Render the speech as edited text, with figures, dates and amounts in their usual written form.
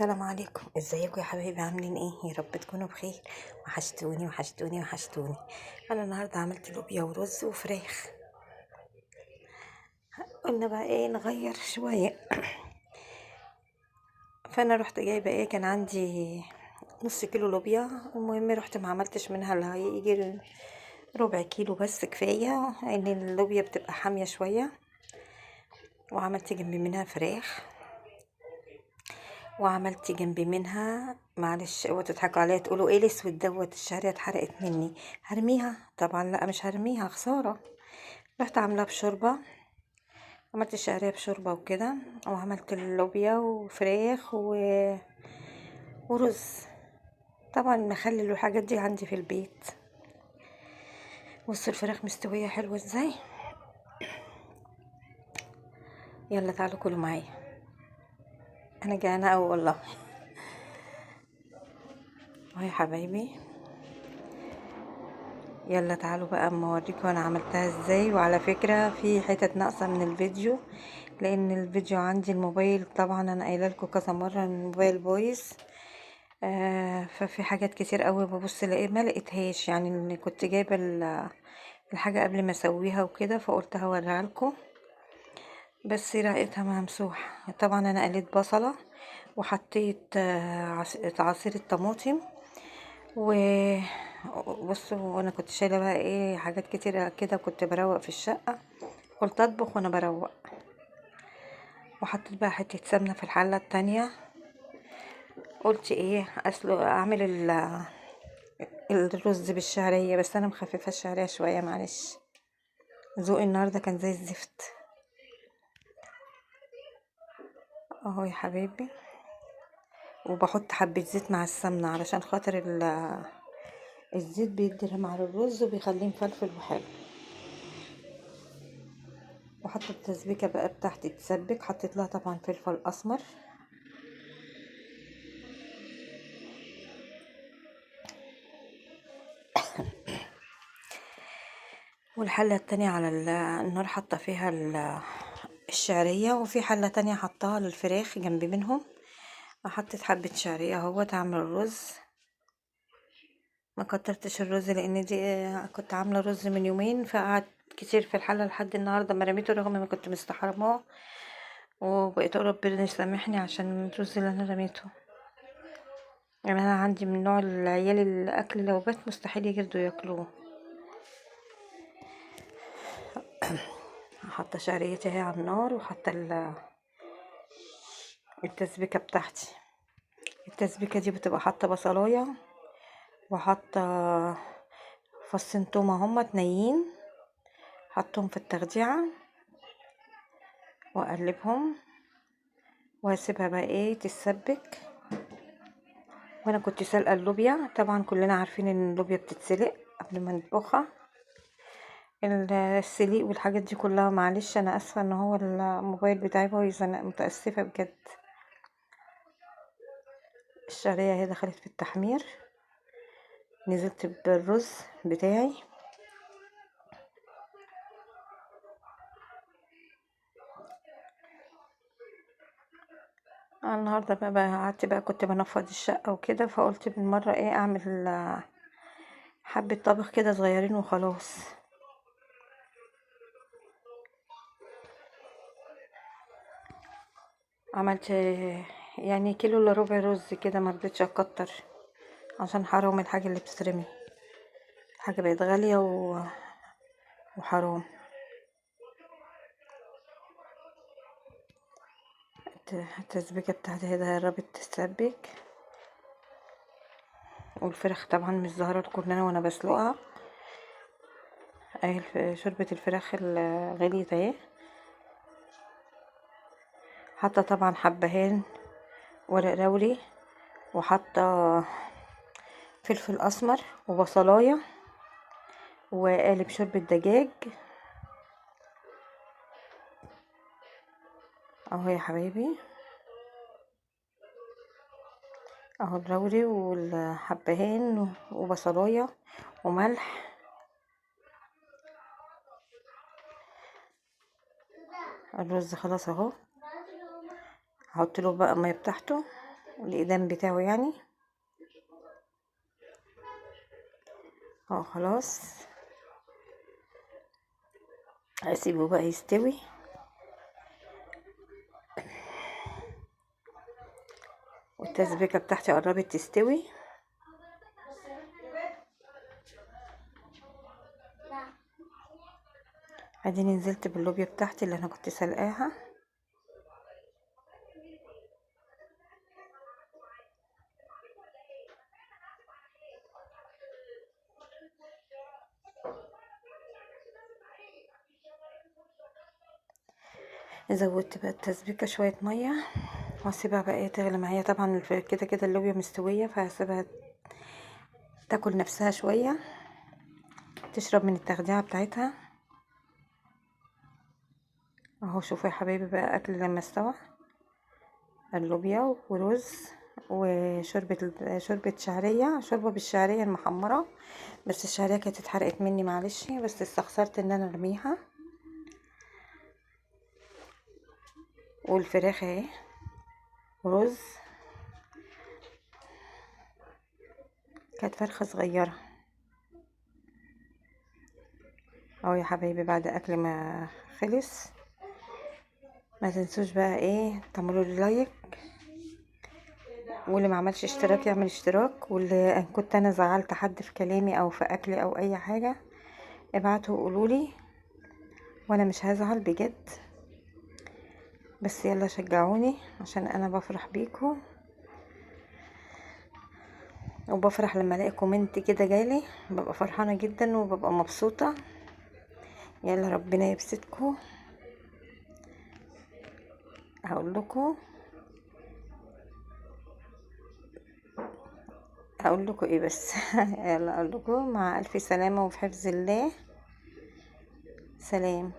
السلام عليكم. ازيكم يا حبايبي؟ عاملين ايه؟ يا رب تكونوا بخير. وحشتوني وحشتوني وحشتوني. انا النهارده عملت لوبيا ورز وفراخ. قلنا بقى ايه نغير شوية. فانا رحت جايبه ايه، كان عندي نص كيلو لوبيا. المهم رحت ما عملتش منها اللي هيجي ربع كيلو بس كفاية، لان اللوبيا بتبقى حامية شوية. وعملت جنبي منها فراخ، وعملت جنبي منها، معلش اوعوا تضحكوا عليا تقولوا ايه الاسود دوت، الشعرية اتحرقت مني، هرميها؟ طبعا لا مش هرميها، خسارة. رحت عاملاها بشوربه، عملت الشعرية بشوربه وكده، وعملت اللوبيا وفراخ ورز. طبعا مخلل والحاجات دي عندي في البيت. بصوا الفراخ مستوية حلوة ازاي. يلا تعالوا كلوا معايا، انا جعانة قوي والله. اهو يا حبايبي، يلا تعالوا بقى اما اوريكم انا عملتها ازاي. وعلى فكرة في حتت ناقصه من الفيديو، لان الفيديو عندي الموبايل، طبعا انا قايله لكم كذا مرة ان الموبايل بايظ، ففي حاجات كتير قوي ببص الاقي ما لقيتهاش، يعني ان كنت جايبه الحاجة قبل ما اسويها وكده، فقلت هوريها لكم، بس لقيتها ممسوحة. طبعا انا قليت بصله وحطيت عصير الطماطم، وبصوا وانا كنت شايله بقى ايه حاجات كتيرة كده، كنت بروق في الشقة، قلت اطبخ وانا بروق. وحطيت بقى حتة سمنه في الحلة التانية، قلت ايه اسلق اعمل الرز بالشعريه، بس انا مخففة الشعرية شوية معلش، ذوقي النهارده كان زي الزفت. اهو يا حبايبي. وبحط حبة زيت مع السمنة علشان خاطر الزيت بيدي مع الرز وبيخليه مفلفل وحلو. وحطيت التسبيكة بقى بتاعتي تسبك، حطيت لها طبعا فلفل اسمر. والحلة التانية على النار حاطة فيها الشعرية، وفي حلة تانية حطاها للفراخ جنب منهم. حطيت حبة شعرية اهوت اعمل الرز. ما كترتش الرز لان دي كنت عاملة رز من يومين، فقعد كتير في الحلة لحد النهاردة ما رميته، رغم ما كنت مستحرماه، وبقيت اقول ربنا يسامحني عشان الرز اللي انا رميته. يعني انا عندي من نوع العيال الاكل لو بات مستحيل يجردوا ياكلوه. حاطه شعريتي اهي على النار، وحاطه التسبيكه بتاعتي. التسبيكه دي بتبقى حاطه بصلايه، وحاطه فصين تومة هما تنيين، حطهم في التخديعه واقلبهم، وهسيبها بقى ايه تتسبك. وانا كنت سالقه اللوبيا، طبعا كلنا عارفين ان اللوبيا بتتسلق قبل ما نطبخها، السليق والحاجات دي كلها. معلش انا اسفه ان هو الموبايل بتاعي بايظ، انا متاسفه بجد. الشعرية اهي دخلت في التحمير، نزلت بالرز بتاعي. النهارده بقى قعدت بقى كنت بنفض الشقة وكده، فقلت بالمرة ايه اعمل حبه طبخ كده صغيرين وخلاص. عملت يعني كيلو الا ربع رز كده، ما رضيتش اكتر عشان حرام الحاجة اللي بتترمي، الحاجة بقت غالية وحرام. التسبيكه بتاعتي اهي قربت تتسبك. والفراخ طبعا مش ظاهره لكم انا وانا بسلقها، اهي شوربة الفراخ اللي غليت اهي. حاطه طبعا حبهان ورق لوري، وحاطه فلفل اسمر وبصلايه، وقالب شوربة دجاج اهو يا حبايبي. اهو اللوري والحبهان وبصلايه وملح. الرز خلاص اهو، هحط له بقى المية بتاعته. الإدام بتاعه يعني. اهو خلاص هسيبه بقى يستوي. والتسبيكه بتاعتي قربت تستوي. اديني نزلت باللوبيا بتاعتي اللي انا كنت سلقاها. زودت بقى التسبيكه شوية مية واسيبها بقى تغلي معايا. طبعا كده كده اللوبيا مستوية، فهسيبها تاكل نفسها شوية، تشرب من التغذية بتاعتها. اهو شوفوا يا حبايبي بقى اكل لما استوى، اللوبيا ورز وشوربه، شوربة شعرية، شوربة بالشعريه المحمره، بس الشعرية كانت اتحرقت مني معلش، بس استخسرت ان انا ارميها. والفراخ اهي، رز، كانت فرخة صغيرة. اهو يا حبايبي بعد اكل ما خلص، ما تنسوش بقى ايه تعملوا لي like، واللي ما عملش اشتراك يعمل اشتراك، واللي ان كنت انا زعلت حد في كلامي او في اكلي او اي حاجة ابعتوا وقولوا لي، وانا مش هزعل بجد. بس يلا شجعوني عشان انا بفرح بيكم، وبفرح لما الاقي comment كده جالي، ببقى فرحانة جدا وببقى مبسوطة. يلا ربنا يبسطكم. هقول لكم ايه بس يلا اقول لكم مع الف سلامه وفي حفظ الله. سلام.